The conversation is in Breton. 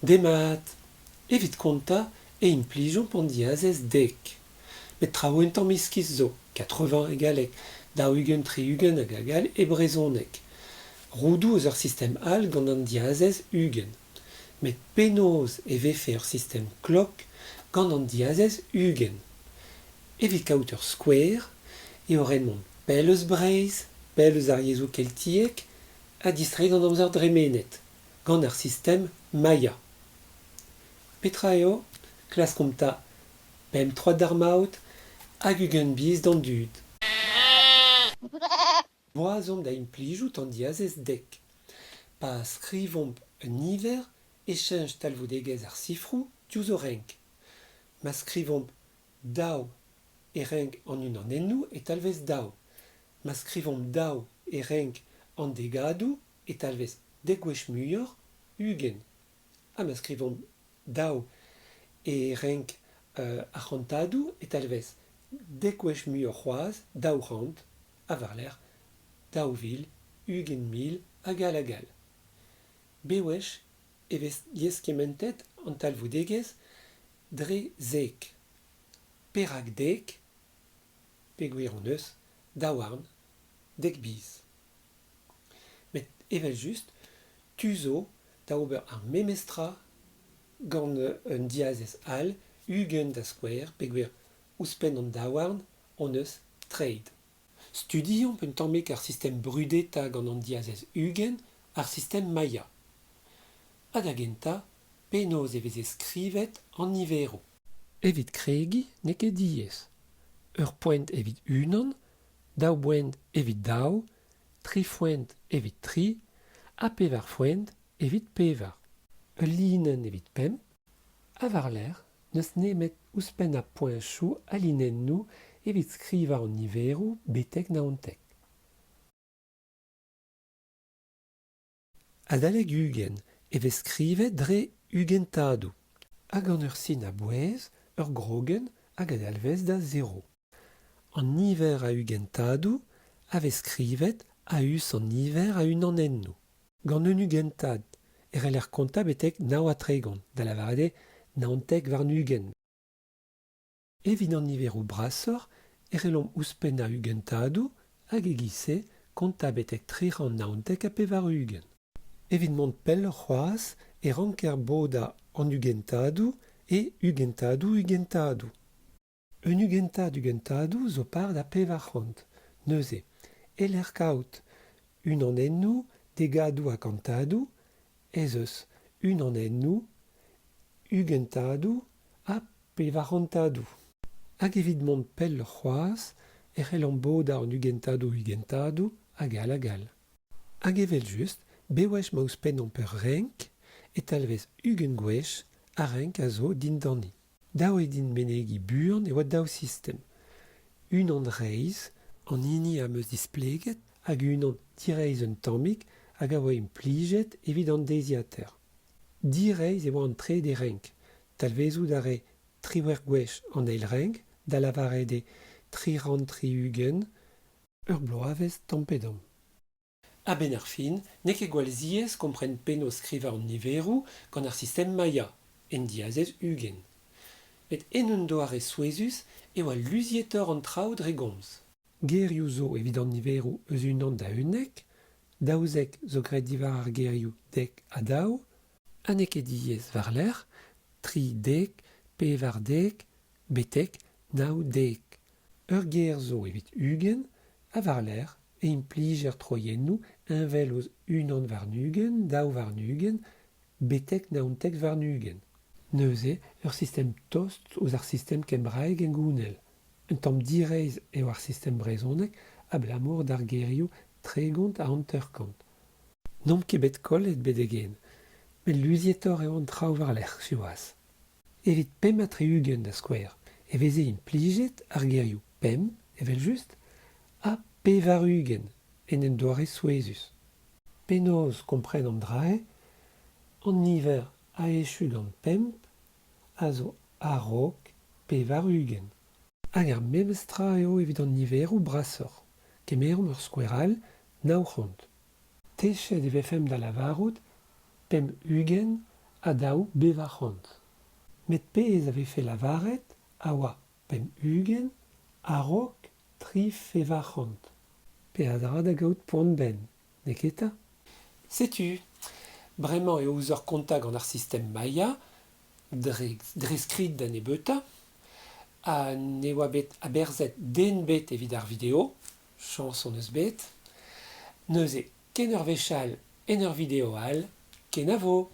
Demat! Evit kontañ e implijomp an diazez dek. Met traoù un tamm iskis zo, quatre-vingts e galleg, 40, 60 hag hag all e brezhoneg. Roudoù eus ur sistem all gant an diazez 20. Met penaos e vefe ur sistem klok gant an diazez 20? Evit kaout ur skouer eo ret mont pell eus Breizh, pell eus ar yezhoù keltiek ha distreiñ d'an amzer dremenet. Gant ar sistem Maya. Petra eo? Klaskomp 'ta pemp troad d'ar maout hag 20 biz d'an dud. Boas omp da implijout an diazez dek. Pa skrivomp un niver e cheñch talvoudegezh ar sifroù diouzh o renk. Ma skrivomp daou e renk an unanennoù e talvez daou. Ma skrivomp daou e renk an degadoù e talvez dek gwech muioc'h, 20. Ha ma skrivomp daou e renk ar c'hantadoù e talvez dek gwech muioc'h c'hoazh, 200, ha war-lerc'h 2000, 20,000 hag all hag all. Bewech e vez lieskementet an talvoudegezh dre zek. Perak dek? Peogwir hon eus daouarn dek biz. Met evel-just, tu zo da ober ar memes tra gant un diazez all, 20 da skouer, peogwir ouzhpenn an daouarn hon eus treid. Studiomp un tammig ar sistem brudetañ gant an diazez 20, ar sistem Maya. Ha da gentañ, penaos e veze skrivet an niveroù. Evit kregiñ n'eo ket diaes. Ur poent evit unan, daou boent evit daou, tri foent evit tri ha pevar foent evit pevar. Ul linenn evit pemp ha war-lerc'h n'eus nemet ouzhpennañ poentoù ha linennoù evit skrivañ an niveroù betek 19. Adalek 20 e vez skrivet dre ugentadoù. Ha gant ur sin a-bouez, ur grogenn hag a dalvez da zero. An niver a ugentadoù a vez skrivet a-us an niver a unanennoù. Gant un ugentad e c'heller kontañ betek 39, da lavaret eo 29. Evit an niveroù brasoc'h e c'hellomp ouzhpennañ ugentadoù hag e-giz-se kontañ betek 399. Evit mont pelloc'h c'hoazh e ranker bodañ an ugentadoù e ugentadoù-ugentadoù. Un ugentad-ugentadoù zo par da 400. Neuze, e-lec'h kaout unanennoù, degadoù ha kantadoù, ez eus unanennoù, ugentadoù ha pevarc'hantadoù. Hag evit mont pelloc'h c'hoazh e c'hellomp bodañ an ugentadoù-ugentadoù hag all hag all. Hag evel-just, bewech ma ouzhpennomp ur renk e talvez 20 gwech ar renk a zo dindani. Dav eo din menegiñ buan e oa daou sistem. Unan reizh, an hini am eus displeget, hag unan direizh un tammig hag a oa implijet evit an deiziataer. Direizh e oa an trede renk. Talvezout a rae 18 gwech an eil renk, da lavaret eo 360, ur bloavezh tamm-pe-damm. A-benn ar fin, n'eo ket gwall ziaes kompren penaos skrivañ an niveroù gant ar sistem Maya, en diazez 20. Met en un doare souezhus e oa luzietoc'h an traoù dre gomz. Gerioù zo evit an niveroù eus unan da 11, 12 zo graet diwar ar gerioù dek ha daou, ha n'eo ket diaes war-lerc'h tri dek, pevar dek, betek nav dek. Ur ger zo evit 20 ha war-lerc'h e implijer troiennoù heñvel ouzh 21, 22, betek 29. Neuze ur sistem tost ouzh ar sistem kembraek hengounel. Un tamm direizh eo ar sistem brezhonek abalamour d'ar gerioù 30 ha 50. N'omp ket bet kollet betek-henn, met luzietoc'h eo an traoù war-lerc'h siwazh. Evit 65 da skouer e veze implijet ar gerioù pemp evel-just ha 80 en un doare souezhus. Penaos kompren an dra-se? An niver a echu gant pemp a zo a-raok 80. Hag ar memes tra eo evit an niveroù brasoc'h. Kemeromp ur skouer all, 900. Techet e vefemp da lavarout 50 ha 4 200. Met pezh a vefe lavaret a oa 50 a-raok 3 400. Peadra da gaout poan-benn, neketa ? Setu, bremañ e ouzoc'h kontañ gant ar sistem maya, dre dre skrid da nebeutañ, ha ne oa bet aberzhet den ebet evit ar video, chañs hon eus bet. Neuze, ken ur wech all en ur video all, kenavo !